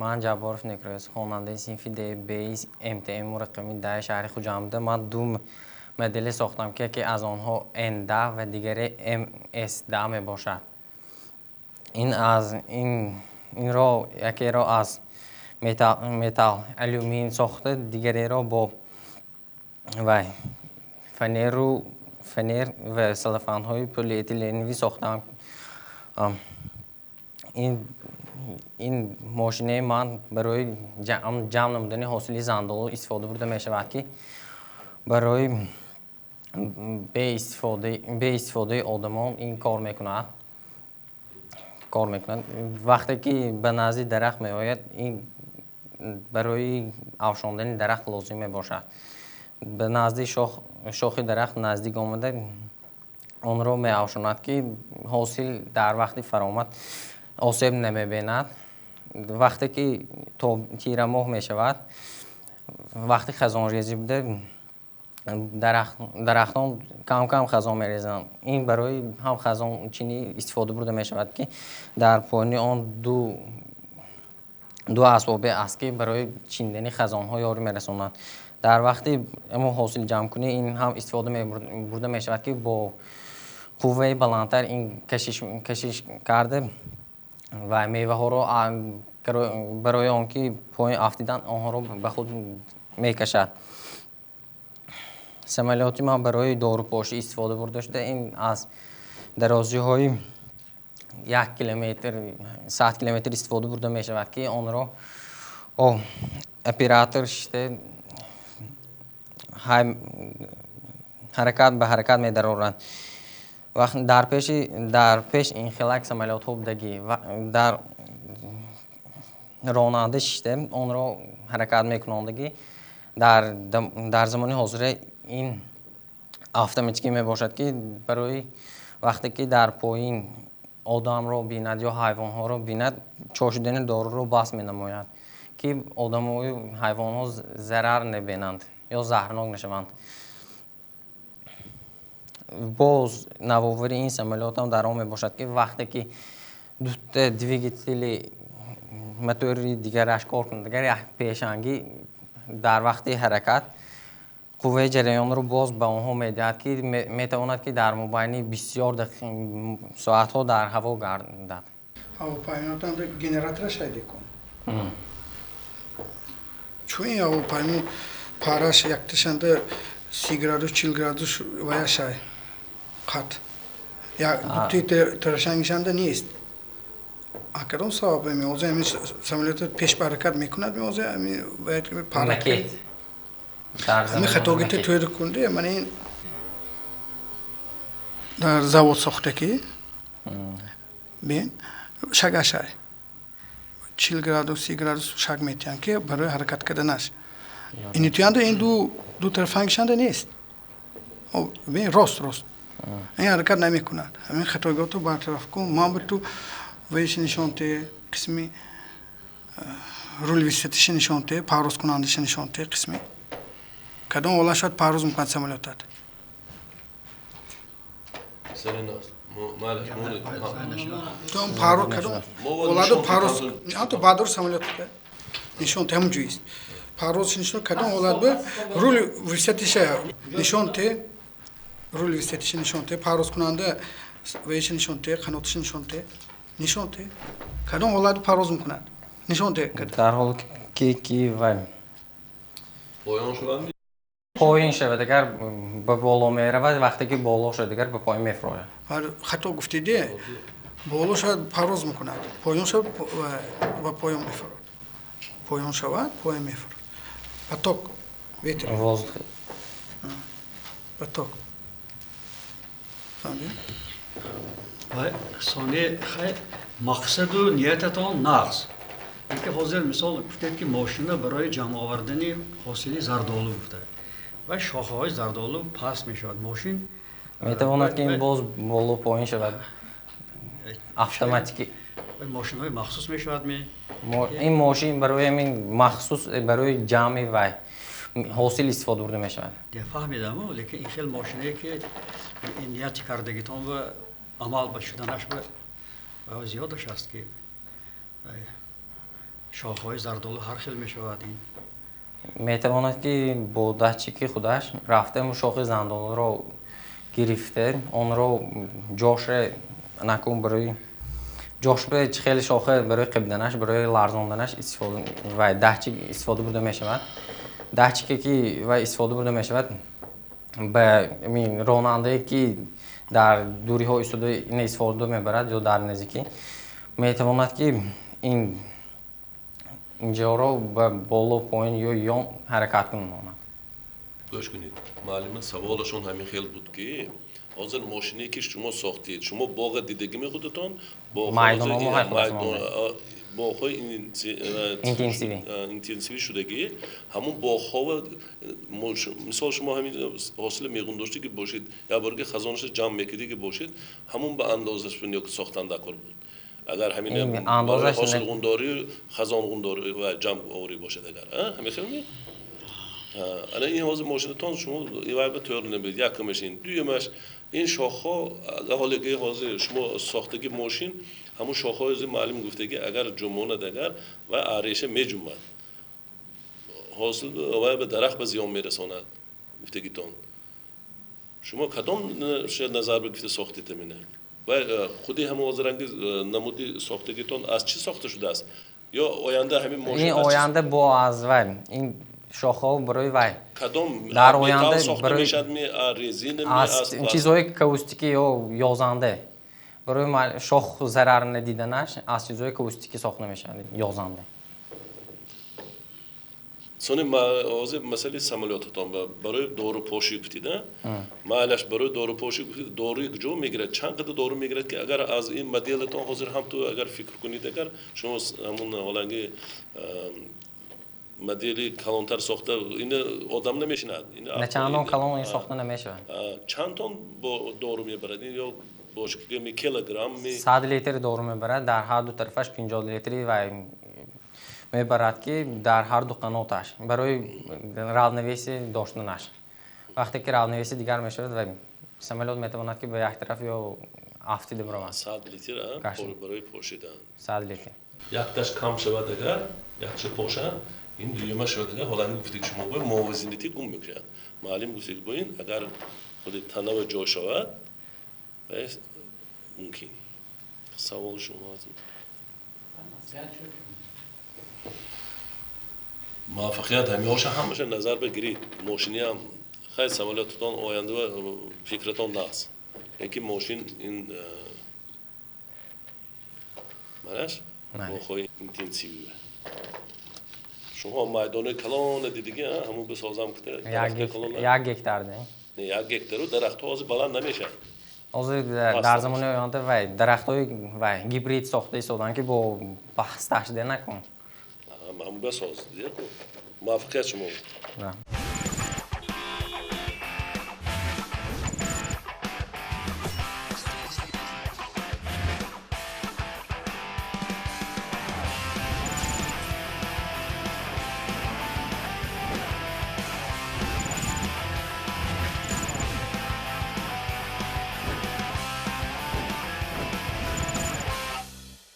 Ман Ҷабборов Некрӯз, хонандаи синфи ДБ МТМ рақами 10 шаҳри Хуҷанд буда. Ман ду моделе сохтам, ки яке аз онҳо Н10 ва дигаре МС10 мебошад. Ин аз ин инро якеро аз металл алюмин сохта, дигареро бо вай фанер ва селофанҳои полиэтиленовӣ сохтам. Ин мошинаи ман барои ҷамъ намудани ҳосили зандолу истифода бурда мешавад, ки барои беистифодаи одамон ин кор мекунад. Вақте ки ба назди дарахт меояд, ин барои афшондани дарахт лозим мебошад. Ба назди шохи дарахт наздик омада, онро меафшонад, ки ҳосил дар вақти фаромад осеб намебинад. Вақте ки то тирамоҳ мешавад, вақти хазонрезӣ буда, дарахтон кам кам хазон мерезанд. Ин барои ҳам хазончинӣ истифода бурда мешавад, ки дар поёни он ду асбобе аст, ки барои чиндани хазонҳо ёрӣ мерасонанд. Дар вақти ҳосил ҷамъкунӣ ин ҳам истифода бурда мешавад, ки бо қувваи баландтар ин кашиш карда ва меваҳоро барои он ки поён афтидан, онҳоро ба худ мекашад. Самолёти ман барои дорупошӣ истифода бурда шуда. Ин аз дарозиҳои 1 километр, 100 километр истифода бурда мешавад, ки онро оператор шишта ҳаракат ба ҳаракат медарорад. Дар пеш ин хелак самолётҳо будагӣ, дар ронанда шишта онро ҳаракат мекунондагӣ. Дар замони ҳозира ин автоматикӣ мебошад, ки барои вақте ки дар поин одамро бинад ё ҳайвонҳоро бинад, чошидани доруро бас менамояд, ки одамою ҳайвонҳо зарар набинанд ё заҳрнок нашаванд. Боз навоварии ин самолётам дар он мебошад, ки вақте ки дута двигатели мотори дигараш кор кунад, агар як пешангӣ дар вақти ҳаракат қувваи ҷараёнро боз ба онҳо медиҳад, ки метавонад, ки дар мобайни бисёр соатҳо дар ҳаво гардад. Ҳавопаймоатон генератора шайде кун. Чун ин ҳавопаймо параш якташанда 30 градус, 40 градус ваяшай қат дути тарашангишанда нест. Кадом сабаб меоза ами самолёт пеш ба ҳаракат мекунад, меоза ами пара? Ами хатогите тӯйр кунде. Мана ин дар завод сохтакӣ бин, шагашай 40 градус, 30 градус шаг метиҳанд, ки барои ҳаракат карданаш. Ини туянда ин ду тарафангишанда нест. Бин, рост рост ин ҳаракат намекунад. Ҳамин хатогиҳото бартараф кун. Ман ба ту ваиши нишон те, қисми рули высотиша нишон те, парвозкунандаша нишон те. Қисми кадом ҳолат шояд парвоз мекунад самолётат? سر ناس معلش مولد. То парвоз кадом ҳолату парвоз ҳатто баъдор самолёт нишон те, ҳамун ҷоист. Парвозш нишон, кадом ҳолат ба рули высотиша нишон те, рули высотиша нишон те, парвозкунанда ваиша нишон те, қанотиша нишон те, нишон те, кадом ҳолат парвоз мекунад, нишон те. Дар ҳоле ки вай поён шаванд. Поин шавад, агар ба боло меравад, вақте ки боло шуд, агар ба поин мефурояд. Хато гуфтиде. Боло шавад, парвоз мекунад, поён шавад, ба поён мефурод. Поён шавад, поён мефурод. Поток ветер. Воздух. Поток, фаҳмидӣ? Сони хай, мақсаду ниятатон нағз, лекин ҳозир мисол гуфтед, ки мошина барои ҷамъовардани ҳосили зардолу гуфта, ва шохаҳои зардолу паст мешавад, мошин Метавонад, ки ин боз боло поин шавад автоматикӣ. Мошинҳои махсус мешавад ме? Ин мошин барои ҳамин махсус барои ҷамъи вай ҳосил истифода бурда мешавад. Фаҳмидаму, лекин ин хел мошинае, ки ин нияти кардагитон ва амал ба шуданаш ба зиёдаш аст, ки Шохҳои зардолу ҳар хел мешавад ин. Метавонад ки бо датчики худаш рафта шохи зардолуро гирифта, онро ҷоше накун барои ҷошбе хеле шохе барои қибданаш, барои ларзонданаш истифода ва датчик истифода бурда мешавад. Датчике ки ва истифода бурда мешавад ба ронандае ки дар дуриҳо истода ина истифода мебарад ё дар наздикӣ метавонад ки ин инҷоро ба боло, поин ё ён ҳаракат кунонад. Гӯш кунед, муаллима, саволашон ҳамин хел буд ки ҳозир мошине ки шумо сохтед, шумо боға дидагими худатон? Боғҳои интенсивӣ шудагӣ, ҳамун боғҳо, мисол, шумо ҳамин ҳосили меғундоштӣ ки бошед, як борги хазонаша ҷамъ мекардӣ ки бошед, ҳамун ба андозаш сохтан даркор буд. Агар ҳамин ҳосилғундорӣ, хазонгундорӣ ва ҷамъ оварӣ бошад, агар ҳамин хел ми ана ин ҳозир мошинатон шумо ивай ба тӯр набед. Якумаш ин, дуюмаш ин шохҳо, ҳоле ки ҳозир шумо сохтаги мошин, ҳамун шохҳои муаллим гуфтаги, агар ҷумонад, агар ва ареша меҷумад, ҳосил вай ба дарахт ба зиён мерасонад гуфтагитон. Шумо кадом назар ба гуфта сохтед амина? Ва худи ҳамон ҳозиранги намуди сохтагитон аз чӣ сохта шудааст? Ё оянда ҳамин мошин ин оянда бо аз вай ин шохҳо барои вай кадом дар оянда сохта мешавад, резина? Аз чизҳои каустикӣ ё ёзанда, барои шох зарар надиданаш аз чизҳои каустикӣ сохта мешавад, ёзанда. Сони ҳозир масъалаи самолётатон барои дорупошӣ гуфтид, майлаш, барои дорупошӣ гуфтид, доруи куҷо мегирад, чанд қадар дору мегирад, ки агар аз ин моделатон ҳозир ҳам ту агар фикр кунед, агар шумо ҳамун ҳоланги модели калонтар сохта, ина одам намешинад. На чандон калон ин сохта намешавад. Чанд тон дору мебарад ин ё бошми, килограмм? 100 литр дору мебарад, дар ҳар ду тарафаш 50 литри ва мебарад, ки дар ҳар ду қаноташ барои равновесие доштанаш. Вақте ки равновесие дигар мешавад ва самолёт метавонад ки ба як тараф ё афтида биравад. 100 литр барои пошидан? 100 литр. Якташ кам шавад, агар якша поша, ин дуюма шавад, агар ҳоланги гуфтаги шумо бо мувозинати гум мекунад. Муаллим гуфтаги бо ин агар худи танава ҷо шавад, мумкин. Савол шумо, муваффақият ҳамиҳоша ҳамаша назар бигиред. Мошиниам хай, самолётатон оянда фикратон нағз, лекин мошин ин манаш боғҳои интенсивӣ. Шумо майдони калона дидиги, ҳамун бисозам гуфта? 1 гектар. Не, 1 гектару дарахтҳо ҳозир баланд намешавад. Ҳозир дар замони оянда вай дарахтҳои вай гибрид сохта истоданд, ки бо баҳс ташде накун. Ҳамун бисоз, муваффақият шумо.